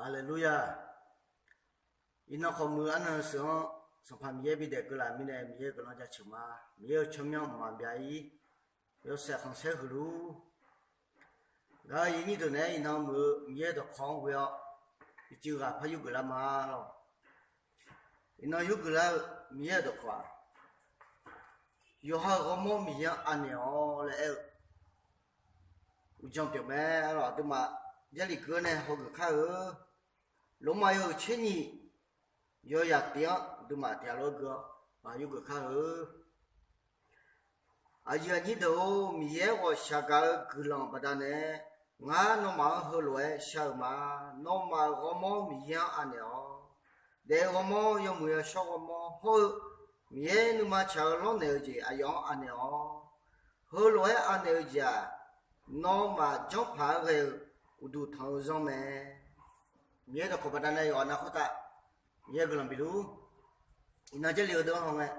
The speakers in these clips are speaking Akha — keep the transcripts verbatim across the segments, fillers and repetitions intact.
Haleluya! Iqnan khawf muiq arnan-eu sheuq-anr Sanqpaq Miqyaer bidaef keuvlaf mirnae Miqyaer-euq guiqlanq jaceuq ma. Miqyaer-euq tsawrmyanr mqmaq byav-ir, yawshaef khanqsaer huiq luf-ur. Gaq-eu iqnyir deuq naeq-aer iqnan muiq-eu Miqyaer-euq dawqkawq-anr ghoe-awr, iqcuiv ghaq par yurgeuf lar ma lawq. Iqnan yurgeuf lar-eu Miqyaer-euq dawqkawq-aq, yawqha-euq ghawrmawr Miqyaer-anr anaeq-awr laer aer-eu uqdzan pyeuf mae lawq. Aqduimaf Jarlif keuv-anr nae hawgeuf kar-eu Lormav yawhuiq tser nyiq yawzaq tiq-anr aqduimaf tiq ghaq lof-aer gui-awr maq yurgeuf kar-eu. Aqyuif aqnyir deuq-or, Miqyaer ghawqshaq gaq-eu guiqlanq baqdanae, ngar nawmaf-anr heulof-aer shar-euq ma. Nawmaf-euq ghawrmawr Miqyaer-anr anaeq-awq. Daef-eu ghawrmawr, yawmuiq yawshawr ghawrmawr hawr-eu, Miqyaer nuima tsaq-eu lawrnaeq-eu jeq aqyawf-anr anaeq-awq. Heulof-aer anaeq-eu jeq-aq, nawmaf janrpaq-aer ghae-eu uqduq tanq-eu zanr mae. Miqyaer dawqkawq baqdanae yawqghaq nav khoertav Miqyaer guiqlanq bif luf-ur. Iqnan Jarlif heudeuq-anr hawngae,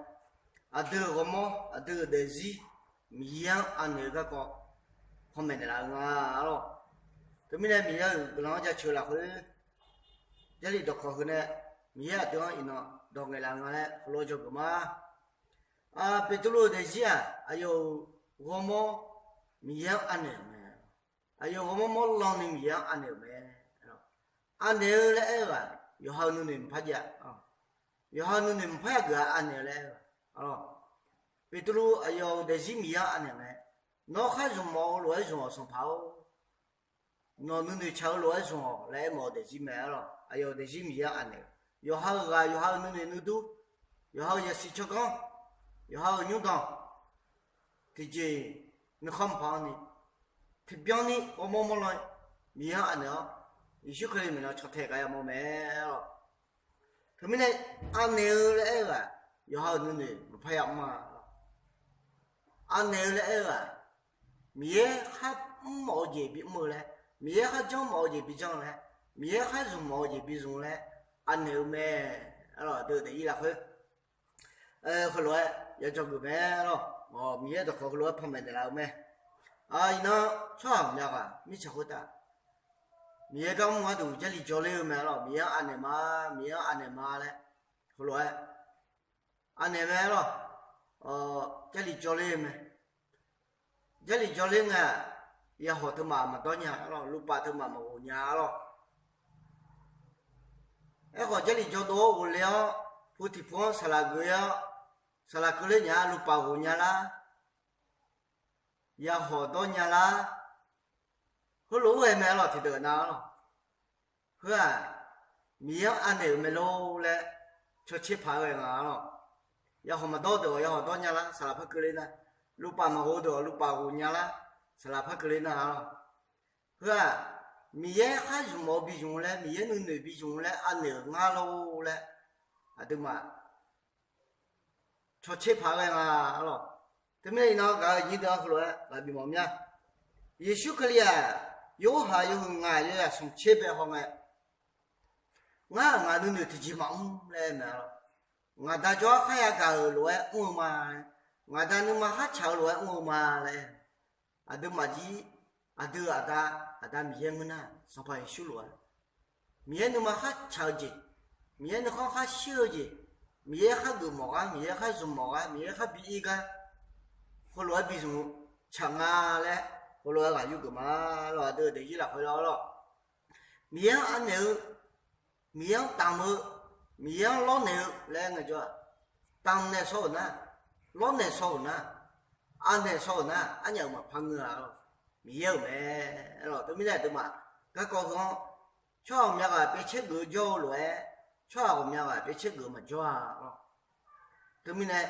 aqdui-euq ghawrmawr, aqdui-euq daefzir Miqyaer-anr anaeq-eu garkawv panmaeq naeqlaf-eu nga lawq. Teumirnae Miqyaer-euq guiqlanq-anr jaceuq lafkhoer, Jarlif dawqkawq heu nae Miqyaer aqdui-anr iqnan dawq ngaeqlaf-eu nga laer heulof-aer dzawgeuf ma. Beqtuvluv-euq daefzir-aq, aqyawf-euq ghawrmawr Miqyaer-anr anaeq-euq mae. Aqyawf-euq ghawrmawr mawrlan ni Miqyaer-anr anaeq-euq mae. Anaeq-eu laer aer-eu-aq, yawqha-euq nuinoeq maqpar jav, yawqha-euq nuinoeq maqpar yageuq-aq anaeq-eu laer aer-eu-aq, Beqtuvluv aqyawf-euq daefzir Miqyaer-anr anaeq mae. Nawr khar zmq mawf-eu lof-aer zmq-awq Sanqpaq-or. Nawq nuinoeq tsaq-eu lof-aer zmq-awq laer aermawf-eu daefzir mae-a lawq. Aqyawf-euq daefzir Miqyaer-anr anaeq-eu, yawqha-euq ghaq, yawqha-euq nuinoeq nuidur, yawqha-euq yasiq tsawrganr, yawqha-euq nymrdanq, tiqjeq nuikhanr maqpar-anr ni, tiqbyan ni ghawrmawr mawrlan Miqyaer-anr anaeq-awr, Yeqsur Kali maeqnan caw tae gar yamawr mae-a lawq. Teumirnae anaeq-eu laer aer-eu-aq, yawqha-euq nuinoeq maqpar yamr-a lawq. Anaeq-eu laer aer-eu-aq, Miqyaer khar mr mawf-eu jeq bimr-eu laer, Miqyaer khar janr mawf-eu jeq bijanr laer, Miqyaer khar zmq mawf-eu jeq bizmq laer anaeq-eu mae. Aqdui daefzir lafkhoer heulof-aer ya dzawgeuf mae-a lawq. Miqyaer dawqkawq heulof-aer panmaeq naeqlaf-eu mae. Iqnan tsawrhaq ghawqmya ghaq mirtsaq khoertav Miqyaer gar mr gharduq Jarlif jawrler-eu mae-a lawq. Miqyaer-anr anaeq ma, Miqyaer-anr anaeq ma laer heulof-aer anaeq mae-a lawq. Jarlif jawrler-eu mae. Jarlif jawrler ngae-aq, yahawq teumaf maqdawr nya-a lawq. Luvpaf teumaf maqghof nya-a lawq. Aerkhawf Jarlif jawrdov-awr ghofle-awr, pu tiqpu-anr saqlaq geuf-awr, saqlaq keuvler nya-a, luvpaf ghof nya lar, yahawq dawr nya lar, heulof-aer ghae mae-a lawq. Tiqdeuq nav-a lawq. Heu-aq, Miqyaer-anr anaeq-euq mae lor laer cawtser paq-aer ghae nga-a lawq. Yahawq maqdawr deuq-awq, yahawq dawr nya lar, saqlaq par keuvler nar, luvpaf maqghof deuq-awq, luvpaf ghof nya lar, saqlaq par keuvler nar-a lawq. Heu-aq, Miqyaer khar zmq mawf-eu bizmq laer, Miqyaer nuinoeq bizmq laer anaeq-euq ngar lor laer, aqduimaf cawtser paq-aer ghae nga-a lawq. Teumirnae iqnan gaq-eu aqnyir deuq-anr heulof-aer ghaq bif mawf mya. Yeqsur Kali-aq, Yorhaq yawhuiq ngaq yawzaq smq tser bae hawngae, Ngar-aq, ngaq nuinoeq tiqjeq maqmr laer aer mae-a lawq. Ngaq Da jawrgar kharya gaq-euq lof-aer mr-eu ma laer, ngaq Da nuima khar tsaq-eu lof-aer mr-eu ma laer, aqduimaf jir, aqdui-euq aqda, Aqda Miqyaer ngeur nar, Sanqpaq Yeqsur lof-aer, Miqyaer nuima khar tsaq-eu jeq, Miqyaer nuikhanr khar shir-eu jeq, Miqyaer khar geufmawf gar, Miqyaer khar zmq mawf gar, Miqyaer khar bi ir gar, heulof-aer bizmq tsaq nga laer, heulof-aer ghaq yurgeuf ma lawq. Aqdui-euq daefzir lafkhoer lawr lawq. Miqyaer-anr anaeq-eu, Miqyaer-anr damq-eu, Miqyaer-anr lawrnaeq-eu laer ngaejawr-aq, damqnaeq shaw-euq nar, lawrnaeq shaw-euq nar, anaeq shaw-euq nar, arnyaf-euq maqpar ngeur-a lawq. Miqyaer-euq mae lawq. Teumirnae aqduimaf garkawv heu-anr, tsawrhaq ghawqmya ghaq pyaev caer geuf-eu jawr-eu lof-aer, tsawrhaq ghawqmya ghaq pyaev caer geuf-eu maqjawr-a lawq. Teumirnae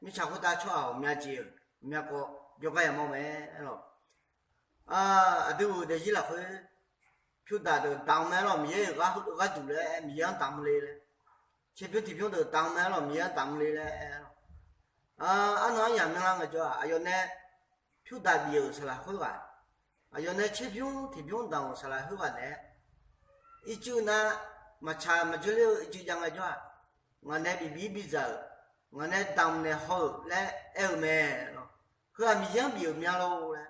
mirtsaq khoertav tsawrhaq ghawqmya jeq-euq myavkawv jawrgar yamawr mae lawq. Aqdui-euq daefzir lafkhoer pyurdaq deuq damq mae lawq. Miqyaer-euq gharduq laer aer, Miqyaer-anr damq le laer. Tserbymr tiqbymr deuq damq mae lawq. Miqyaer-anr damq le laer aer lawq. Arnan aryamq myanrlar ngaejawr-aq, aqyawf nae pyurdaq bif-euq saqlaq khoerghaq, aqyawf nae tserbymr tiqbymr damq-euq saqlaq khoerghaq naeq-aer, ircuf nar maqtsaq maqjawr ler-eu ircuf jav ngaejawr-aq, ngaq nae bif bir bidzaq-euq, ngaq nae damqnaeq haw-euq laer aer-eu mae lawq. Heu-aq Miqyaer-anr bif-euq mya lor laer,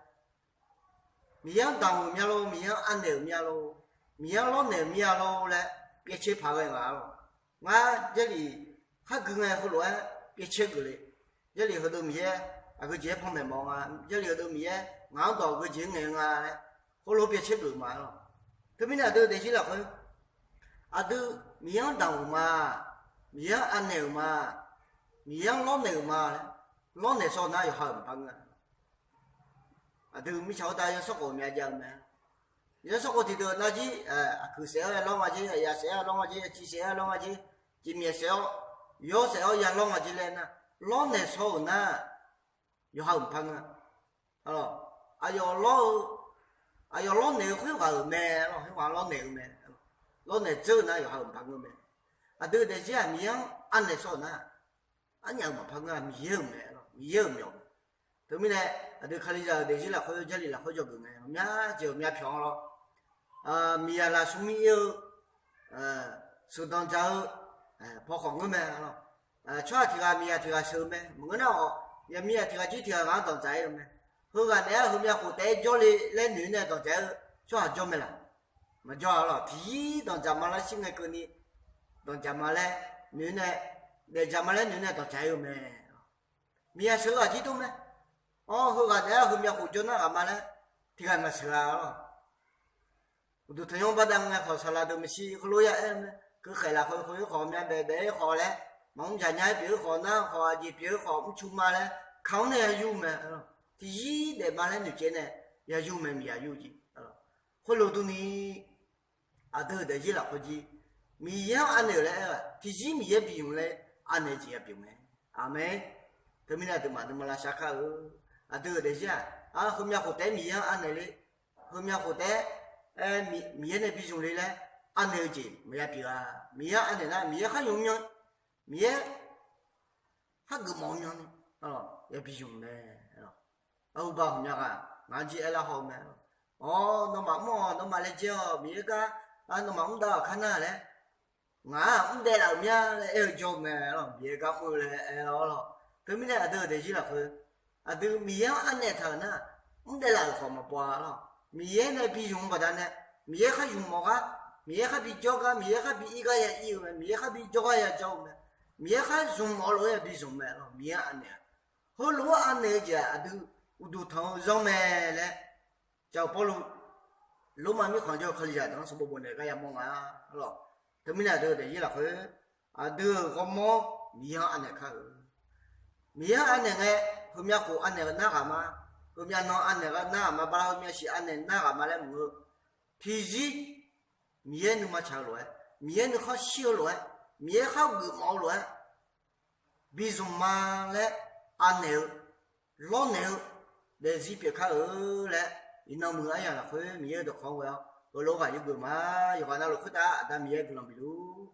Miqyaer-anr damq-euq mya lor, Miqyaer-anr anaeq-euq mya lor. Miqyaer-anr lawrnaeq-euq mir-a lor laer pyaevcaer paq ghae nga-a lor. Ngar Jarlif khar gui ngae heulof-aer pyaevcaer geuf le. Jarlif heudeuq Miqyaer aqgeu jeq-aer panmaeq mawf nga, Jarlif heudeuq Miqyaer ngaq-anr dawq aqgeu jeq-aer ngaeq-eu nga laer heulof pyaevcaer geuf ma-a lor. Teumirnae aqdui daefzir lafkhoer aqdui Miqyaer-anr damq-euq ma, Miqyaer-anr anaeq-euq ma, Miqyaer-anr lawrnaeq-euq ma laer lawrnaeq shawr nar yawqha-euq maqpar ngeur-a. Aqdui mirtsaq khoertav yawsanr khof myav jav-eu mae. Yawsanr khof tiqdeuq nar jir, aqkuiq saef-awr ya lawr nga jer, aqyaf saef-awr ya lawr nga jer, aqciv saef-awr ya lawr nga jer, jeqmyaef saef-awr, yawr saef-awr ya lawr nga jer laer nar, lawrnaeq shawr-euq nar yawqha-euq maqpar ngeur-a. Aqyawf lawr-eu, aqyawf lawrnaeq-eu khoerghaq-euq mae, khoerghaq lawrnaeq-eu mae. Lawrnaeq dzeur-eu nar yawqha-euq maqpar ngeur mae. Aqdui daefzir-aq Miqyaer-anr anaeq shawr-euq nar, arnyaf-euq maqpar ngeur-a, Miqyaer-euq mae, Miqyaer-euq myawq. Teumirnae aqdui Kalizaq-euq daefzir lafkhoer Jarlif lafkhoer dzawgeuf ngae, ghawqmya jeq ghawqmya pyawq-anr lawr, miqzaq lafsur mir-ir-eu sheuqdanq dzaq-eu paw khawf ngeur mae. Tsawrhaq tiq ghaq miqzaq tiq ghaq sheuq-eu mae. Maqngeur nar-awq, miqzaq tiq ghaq jir tiq ghaq ngaq-anr danqdzaq ir-eu mae. Heughaq naeq-aer heumyav khof taef-aer jawrle laer noeq-ir nae danqdzaq ir-eu tsawrhaq jawr mae laq? Maqjawr-a lor. Tiqzir danqdzaq ma laer shir ngae keuvni danqdzaq ma laer noeq-ir nae, daefdzaq ma laer noeq-ir nae danqdzaq ir-eu mae. Miqzaq sheuq-eu ghaq jir dur mae. Awr, heughaq naeq-aer heumyav khof jawr nar ghaq ma laer tiq ghaq maqsheuq-a lor. Uqduq tanqnymr baqda ngae khawf saqlaq deuq maqshi heulof ya aer-eu mae. Keuvkhaeq lafkhoer khoer khawf myav baef baef-ir khawf laer, maqmr jaq nya-aer pyeuf-eu khawf nar khawf, aqjeq pyeuf-eu khawf, mrcu ma laer, kamq-anr nae ya yur mae. Tiqzir daef ma laer noeqcaev nae ya yur mae, miqzaq yur jir. Khoerlof durni, aqdui-euq daefzir lafkhoer jir, Miqyaer-anr anaeq-euq laer aer-aq, tiqzir Miqyaer bi zmq laer anaeq-eu jeq ya pyeuf mae. Aqmeq. Teumirnae aqduimaf nuima lavsav kar-eu, aqdui-euq daefzir-aq, heumyav khof taef-aer Miqyaer-anr anaeq le, heumyav khof taef-aer Miqyaer nae bi zmq le laer anaeq-eu jeq maqya pyeuf-a. Miqyaer-anr anaeq nar Miqyaer khar zmq myan, Miqyaer khar geufmawf-eu myan ni ya bi zmq mae. Arhuba ghawqmya ghaq ngaq-anr jir aerlar haw-eu mae. Awr, nawmaf mr-awq, nawmaf laejae-awq, Miqyaer gar, nawmaf mr dav-awq kar nar laer, ngaq-anr mr daev laf-euq mya laer aer-eu jawr-eu mae lor. Miqyaer gar mr-eu laer aer-awr lor. Teumirnae aqdui-euq daefzir lafkhoer, aqdui Miqyaer-anr anaeq taq-euq nar, mr daev laf-euq khawf maqbaw-a lor. Miqyaer nae bi zmq-eu baqdanae, Miqyaer khar zmq mawf gar, Miqyaer khar bi jawr gar, Miqyaer khar bi ir gar ya ir-eu mae, Miqyaer khar bi jawr gar ya jawr-eu mae, Miqyaer khar zmq mawf-eu lof-aer ya bi zmq mae lor. Miqyaer-anr anaeq-a. Heulof-aer anaeq-eu jeq-aq aqdui uqduq tanq-eu zanr mae laer, Jaqoq Pawrluv Lormav mirkhanq jawr-eu Kalizaq deuq-anr sanqbof bofnaeq gar yamawr nga lor. Teumirnae aqdui-euq daefzir lafkhoer, aqdui-euq ghawrmawr Miqyaer-anr anaeq kar-eu. Miqyaer-anr anaeq ngae, heumyav khof anaeq nar ghaq ma, heumyav nan anaeq nar ghaq ma, bala heumyav siq anaeq nar ghaq ma laer maqngeur-eu, tiqzir Miqyaer nuima tsaq-eu lof-aer, Miqyaer nuikhanr shir-eu lof-aer, Miqyaer khar geufmawf-eu lof-aer, bi zmq ma laer anaeq-eu, lawrnaeq-eu daefzir pyeuf kar-eu laer, iqnan muiq-eu aryamq lafkhoer Miqyaer-euq dawqkawq-anr ghae-awr heulof-aer ghaq yurgeuf ma. Yawqghaq navluf khoertav Aqda Miqyaer guiqlanq bif luf